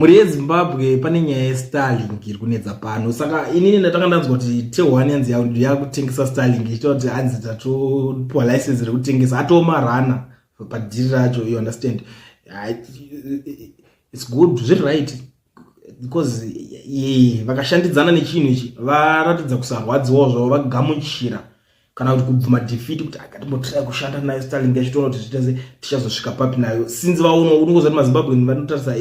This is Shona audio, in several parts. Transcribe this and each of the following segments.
Mhuri yeZimbabwe pane nyaya yeStarlink iri kunetsa pano saka inini ndatanga ndanzwa kuti T1 yanzi yakutengesa Starlink ichitaura kuti hanzi tatopiwa license rekutengesa atoo marana padhiri racho, you understand? It's good, zviri right, because vakashandidzana nechinhu ichi varatidza kusarwadziwawo zvavo, vagamuchira kana kuti kubvuma defeat kuti akatimbotry kushanda nayo Starlink yacho, toona kuti zviita se tichazosvika papi nayo, since vaona unongoziva kuti maZimbabwean vanotarisa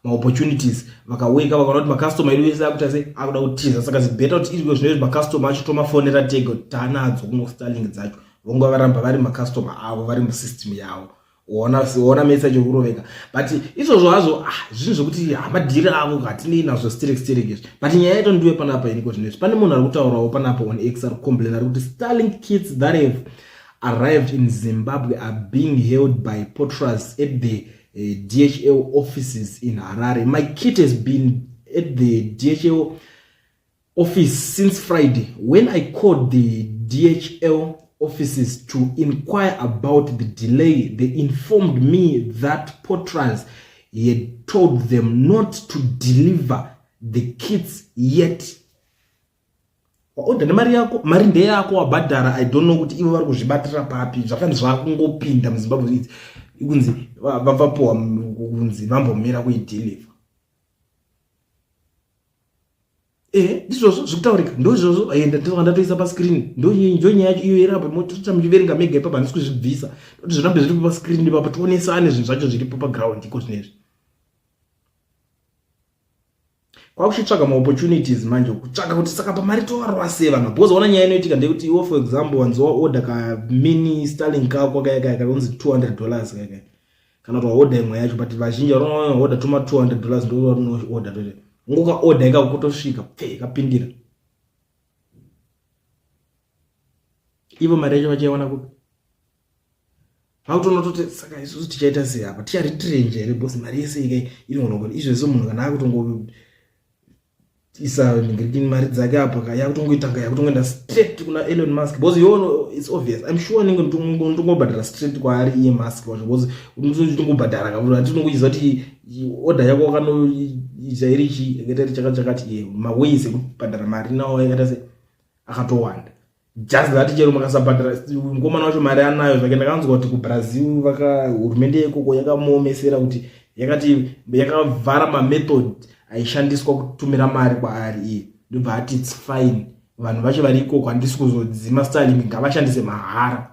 maopportunities. Vakaweka vakaona kuti macustomer edu ese akuita se akuda kutiza, saka zibeta kuti iriko zvinoizvi macustomer acho tomafonera tega kuti taanadzo kuno Starlink dzacho, vonga varamba vari macustomer avo vari musystem yavo. Ona message yekuroveka, but izvozvo hazvo, ah, zvinhu zvekuti hamadhiri avo, hatinei nazvo sterek sterek izvi. But nyaya yaito ndiwe panapa iniko zvinezvi pane munhu ari kutaurawo panapa on X, ari kucomplain, ari kuti Starlink kits that have arrived in Zimbabwe are being held by porters at the DHL offices in Harare. My kit has been at the DHL office since Friday. When I called the DHL offices to inquire about the delay, they informed me that porters had told them not to deliver the kits yet. Waodha nemari yako, mari ndeyako, wabhadhara. I don't know kuti ivo vari kuzvibatira papi. Zvakanzi zvakungopinda muZimbabwe idzi, ikunzi vapuwa kunzi vambomira kuideliver. Ndizvozvo zvikutaurika, ndozvozvo enda ndosaka ndatoisa pascreen. Ndo nyaya yacho iyo iri apa, motoita muchiverenga mega ipapo, handisi kuzvibvisa kuti zvirambe zviripo pascreen ipapo, tionesane zvinhu zvacho zviripo paground iko zvinezvi. Kwakuchitsvaga maopportunities manje, kutsvaga kuti saka pamari tovarova sei vanhu, because ona nyaya inoitika ndeyekuti iwo, for example, wanzi waorder kamini Starlink kako kaya kanonzi $200 kaya, kana kuti waorder imwe yacho, but vazhinji varinoorder tuma $200 ndo varinoorder tote ungokaorder ikako kutosvika pfe kapindira ivo mari yacho vachaiwana kupi? Vakutoona toti saka isusu tichaita sei apa, ticharetrench here? Because mari yese ikai iri izvezvo munhu kana akutongo isa ningirikini mari dzake apa, yakutongoitanga yakutongoenda straight kuna Elon Musk, because iwo it's obvious, I'm sure ninge ndongobhadhara straight kwaari iye Musk wacho, because unotongobhadhara kauri hatinongochiziva kuti order yako wakanoita iri chii, yakaita iri chakati chakati. Iye maways ekubhadhara mari nawo yakaita se akatowanda, just that chero makasabhadhara mukomana wacho mari anayo zvake. Ndakanzwa kuti kuBrazil vaka hurumende yekoko yakamuomesera kuti yakati yakavhara mamethod aishandiswa kutumira mari kwaari iye, ndobva ati it's fine, vanhu vacho vari ikoko handisi kuzodzima Starlink, ngavashandise mahara.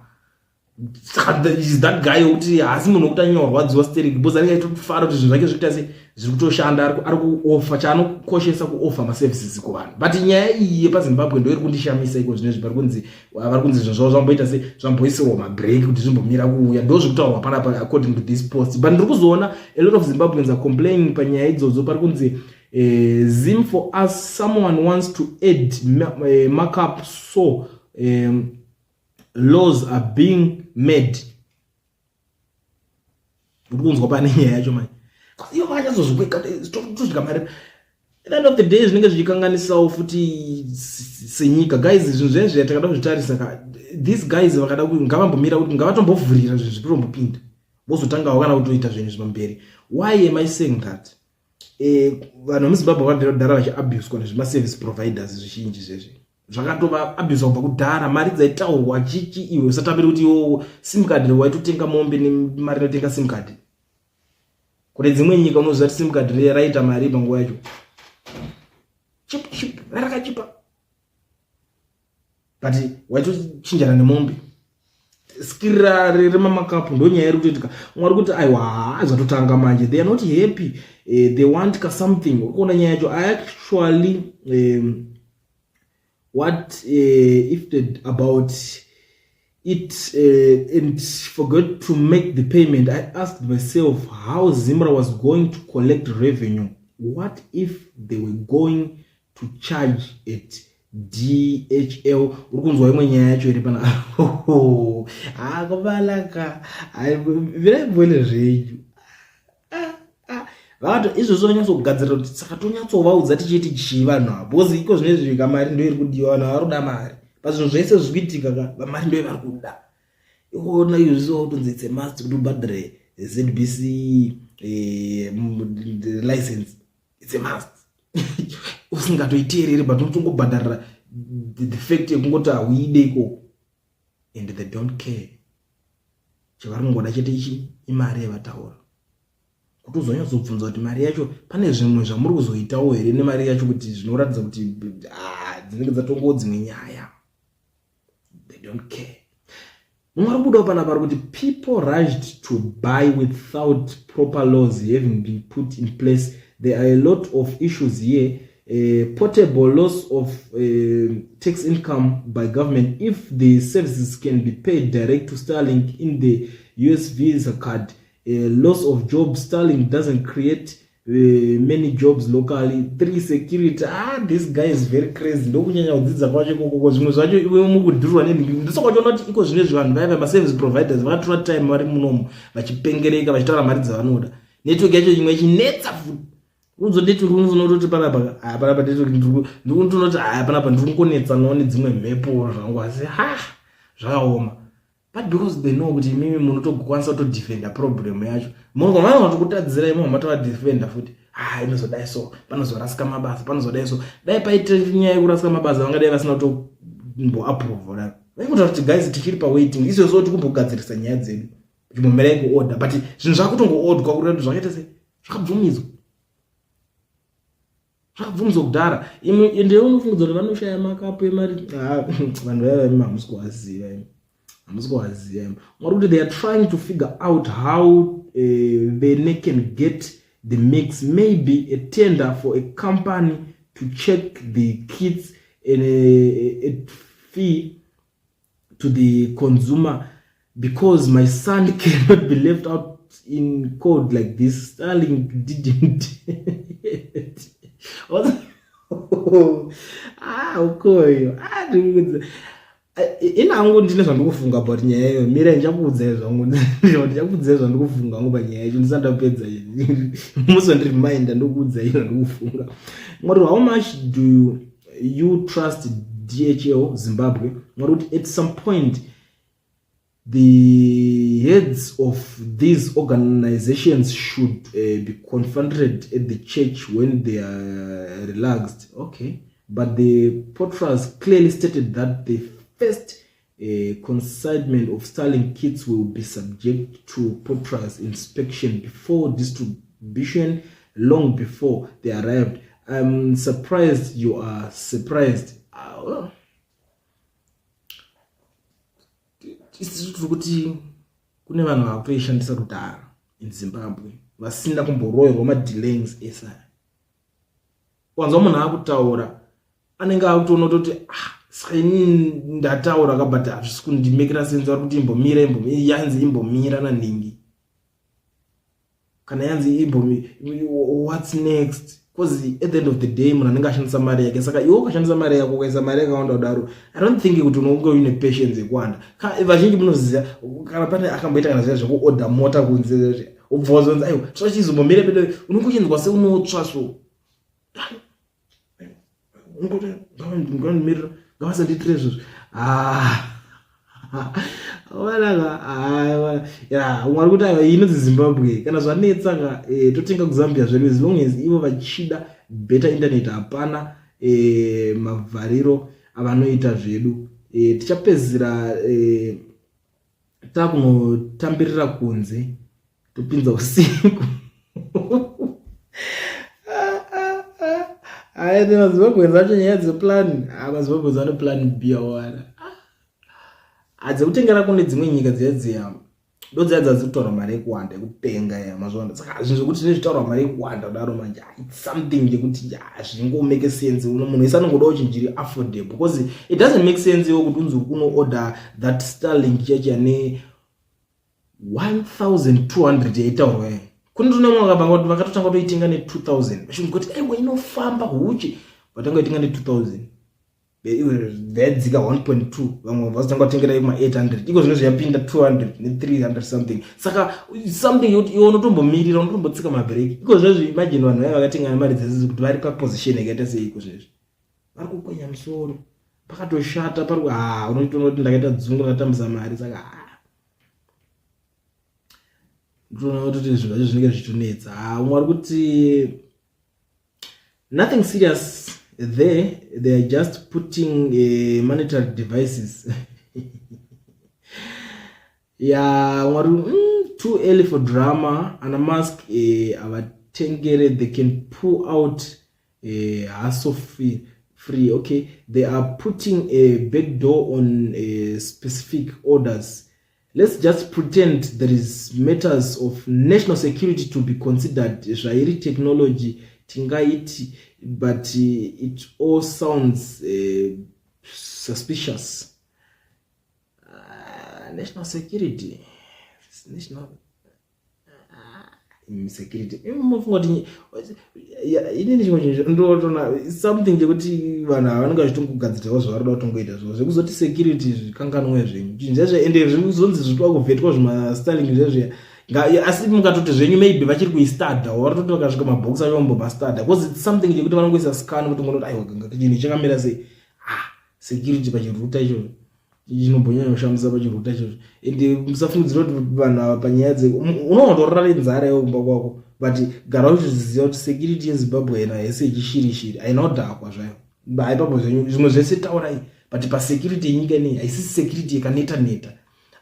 Saka is that guy wekuti haasi munhu wekuti anyorwadziwa sterek, because anenge achitofara kuti zvinhu zvake zvikuita se zviri kutoshanda, ari kuoffer chaanokoshesa kuoffer maservices kuvanhu. But nyaya iyi yepaZimbabwe ndo iri kundishamisa iko zvinezvi, vari kunzi zvinhu zvavo zvamboita se zvamboisirwa mabreak kuti zvimbomira kuuya, ndo zvekutaurwa panapa according to this post. But ndiri kuzoona a lot of Zimbabweans are complaining panyaya idzodzo. Pari kunzi Zim for us, someone wants to add markup, so laws are being made. Uri kunzwa pane nyaya yacho manje, iyo vakanyatsozikweka tosvika mari. At the end of the day zvinenge zvichikanganisawo futi senyika, guys. Zvinhu zvezve takada kuzvitarisa ka, these guys vakada ngavambomira kuti ngavatombovhurira zvinhu zvitombopinda, vozotangawo kana kutoita zvinhu zvipamberi. Why am I saying that? Vanhu vemuZimbabwe vakabvira kudhara vachiabuswa nezvemaservice providers zvizhinji zvezvi, zvakatova abuswa kubva kudhara. Mari dzaitaurwa chichi, iwe usatambiri kuti iwo SIM card waitotenga mombe nemari inotenga SIM card. Kune dzimwe nyika unoziva kuti SIM card raita mari panguva yacho, chip chip rakachipa, but waitochinjana nemombe. Skiri remamakapu ndo nyaya iri kutoitika. Umwe ari kuti aiwa, haa, zvatotanga manje, they are not happy, they want ka something. Uri kuona nyaya yacho? I actually what if the, about it and forgot to make the payment. I asked myself how ZIMRA was going to collect revenue. What if they were going to charge at DHL? Uri kunzwa imwe nyaya yacho iri pana akubalaka viraibwele zvenyu vakato izvozvo vanyatsogadzirira kuti saka tonyatsovaudza tichiti chii vanhu ava, because iko zvinezvi kamari ndo iri kudiwa, vanhu vari kuda mari pazvinhu zvese zviri kuitika ka, mari ndo vari kuda. Iona izvozvo kutonzi it's a must kuti ubhadhare ZBC. eh, license it's a must usingatoiteereri but unotongobhadharira the fact yekungoti hauide ikoko and they don't care chavari kungoda chete ichi imari yavataura kuti uzonyatsobvunza kuti mari yacho pane zvimwe zvamuri kuzoitawo here nemari yacho kuti zvinoratidza kuti ah, dzinenge dzatongowo dzimwe nyaya they don't care mumwe ari kubudawo panapa ari kuti people rushed to buy without proper laws having been put in place there are a lot of issues here portable loss of tax income by government if the services can be paid direct to Starlink in the US Visa card loss of jobs Starlink doesn't create many jobs locally three security ah this guy is very crazy ndokunyanya kudzidza kwacho ikokoko zvimwe zvacho iwe mukudhurwa nenhingi ndosaka kuti iko zvine zvanhu vaiva maservice providers vakatora time vari munomu vachipengereka vachitaura mari dzavanoda network yacho imwe ichinetsa futi unzo network unozonototi panapa ah, panapa network ndikutonoti haya ah, panapa ndiri kungonetsanawo nedzimwe mhepo zvangu asi ha zvakaoma but because they know kuti imimi munotokwanisa kutodefenda problem yacho munogona vanotokutadzira imo matovadefenda futi ha ah, inozodai so panozorasika mabasa panozodai so dai paite nyaya yekurasika mabasa vangadai vasina kutomboapprove dai vaingotaura kuti guys tichiri pawaiting izvozvo tikumbogadzirisa nyaya dzedu chimbomirai kuorder but zvinhu zvakutongoodwa kuti zvakaita sei zvakabvumidzwa zvakabvumidzwa kudhara imwe ende unofungidza kuti vanoshaya makapu emari ah, vanhu vaiva imi hamusi kuvaziva imi hamusi kuvaziva imi mwari kuti they are trying to figure out how vene can get the mix maybe a tender for a company to check the kits and a fee to the consumer because my son cannot be left out in cold like this Starlink didn't ah ukoyo ah ina hangu ndine zvandikufunga about nyaya iyo mira ndichakuudzai zvangu ndichakuudzai zvandikufunga hangu panyaya yacho ndisati ndapedza musondiriminder ndokuudzai zvandikufunga mwari how much do you trust DHL Zimbabwe mwari kuti at some point the heads of these organizations should be confronted at the church when they are relaxed okay but the POTRAZ clearly stated that the first consignment of Starlink kits will be subject to POTRAZ inspection before distribution long before they arrived i'm surprised you are surprised well. Isusu tiri kuti kune vanhu vakutoishandisa kudhara in Zimbabwe vasina kumboroerwa madelayings ese aya wanzwa munhu akutaura anenge akutoona kutoti ah, saka ini ndataura ka but hazvisi kundimekera sense vari kuti imbomira yanzi imbomira nanhingi kana yanzi imbomi what's next because at the end of the day munhu anenge ashandisa mari yake saka iwe ukashandisa mari yako ukaisa mari yakawanda kudaro i don't think kuti unonge uine patience yekuwanda vazhinji munoziva kana pane akamboita kana zviya zvekuorder mota kunze ubva wazonzi aiwa tochizombomira pedo unenge uchinzwa seunotsva so ngavandimirira ngavasandiitire izvozvo ah. Umwe ari kuti aiwa inonzi Zimbabwe kana zvanetsa ka eh, totenga kuZambia zvedu as long as ivo vachida better internet hapana eh, mavhariro avanoita zvedu eh, tichapedzisira takunotambirira kunze topinza usiku aya mazimbabweans acho nyaya dzeplan ah, mazimbabweans ane plan b awana adzekutengera kune dzimwe nyika dziya dziya ndodziya dzadzi kutaura mari yekuwanda yekupenga ya mazuva saka zvinhu zvekuti zvine zvitaura mari yekuwanda kudaro manje ah, its something yekuti hazvingomake sense uno munhu wese anongodawo chinhu chiri affordable because it doesn't make sense iwo kuti unzi uri kuno order that Starlink cheche ane 1200 yaitaurwa yayo kune tune mwe vakabanga vakatotanga kutoitenga ne2000 vachinzi kuti aiwa inofamba huchi vatanga kuitenga ne2000 yadzika 1.2 vamwe vazotanga kutengera ima 800 iko zvino zviyapinda 200 ne300 something saka something yekuti iwe unotombomirira unotombotsika mabhireki iko zvinozvi imagine vanhu vaya vakatenga nemari dzese kuti vari paposition yakaita sei iko zvinezvi vari kukwenya musoro pakatoshata pari ha ah, unotoona kuti ndakaita dzungu ndakatambisa mari saka ah. Ndinoona kuti zvinhu zvacho zvinenge zvichitonetsa. Ah, umwe ari kuti nothing serious there, they are just putting monetary devices. Ya, umwe ari too early for drama. Ana Musk avatengere, they can pull out hassle free. Okay, they are putting a back door on specific orders. Let's just pretend there is matters of national security to be considered. Zvairi technology tingaiti, but it all sounds suspicious. National security, national security, mufunga kuti inini chimwe chinhu ndotona something chekuti vanhu ava vanenge vachitongogadzirirawo zvavari kuda kutongoita zvo zvekuzoti security zvikanganwe zvenyu chinhu zvezve, ende zvekuzonzi zvitwa kuvhetwa zvimaStarlink zvezve. Asi mukatoti zvenyu maybe vachiri kuistadha, vari toti vakasvika mabhokisi acho vambomastadha, because it's something chekuti vanongoisa scan kuti ngonoti aiwa, chinhu chakamira sei. Ah, security pachirouter ichocho chinombonyanya kushamisa pachirouter ichocho. Ende musafungidzira kuti vanhu ava panyaya dze unoona kutorara nzara iwe kumba kwako, but gara uchiziva kuti security yeZimbabwe haina yese ichishirishiri, haina kudhakwa zvayo. Haipapo zvenyu zvimwe zvese taurai, but pasecurity yenyika inei haisisi security yakaneta neta,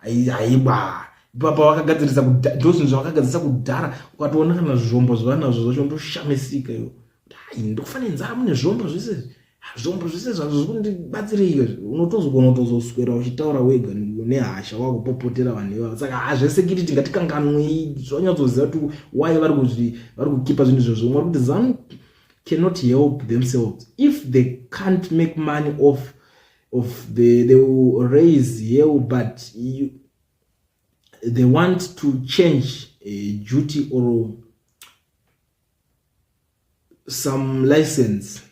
haiba. Ipapa vakagadzirisa, ndo zvinhu zvavakagadzirisa kudhara. Ukatoona kana zvombo zvavanazvo zvacho, ndoshamisika iwo kuti hai, ndokufanira nzara mune zvombo zvese, zvombo zvese zvazvo zvikundibatsireiyo. Unotozogona kutozoswera uchitaura wega nehasha, wakupopotera vanhu ivavo. Saka hazvesecurity ngatikanganwei, zvanyatsoziva kuti why vari kukipa zvinhu izvozvo. Umwe ari kuti ZANU cannot help themselves. If they can't make money off of the, they will raise hell, but they want to change a duty or some license.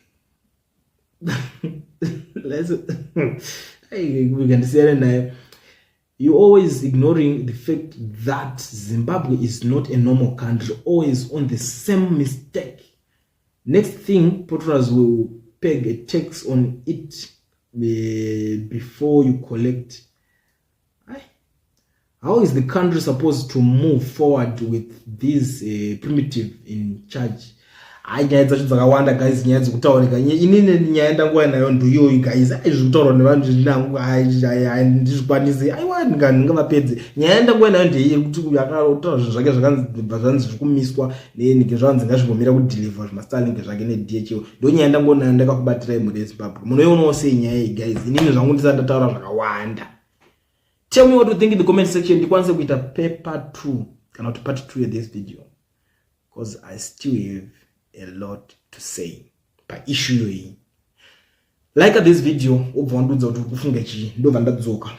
Ngandisiyane nayo. You always ignoring the fact that Zimbabwe is not a normal country, always on the same mistake. Next thing, Potraz will peg a tax on it before you collect. How is the country supposed to move forward with this primitive in charge? Hai, nyaya dzacho dzakawanda guys, nyaya dzekutaurika. Inini nyaya ndanguva nayo ndoiyoyi guys. Ai, zviri kutaurwa nevanhu zvinangu handizvikwanisi. Aiwa, ndingavapedze. Nyaya yandanguva nayo ndeiyi kuti akataura zvinhu zvake zvakanzibva zvanzi zviri kumiswa nenike, zvanzi ngazvimbomira kudeliver zvimaStarlink zvake neDHL. Ndo nyaya ndanguva nayo ndakakubatirai mhuri yeZimbabwe. Munoionawo sei nyaya iyi guys? Inini zvangu ndisati ndataura zvakawanda, tell me what you think in the comment section, ndikwanise kuita paper 2 kana kuti part 2 yethis video, because I still have a lot to say paissue iyoyi. Like this video, wobva wandiudza kuti uri kufunga chii. Ndobva ndadzoka.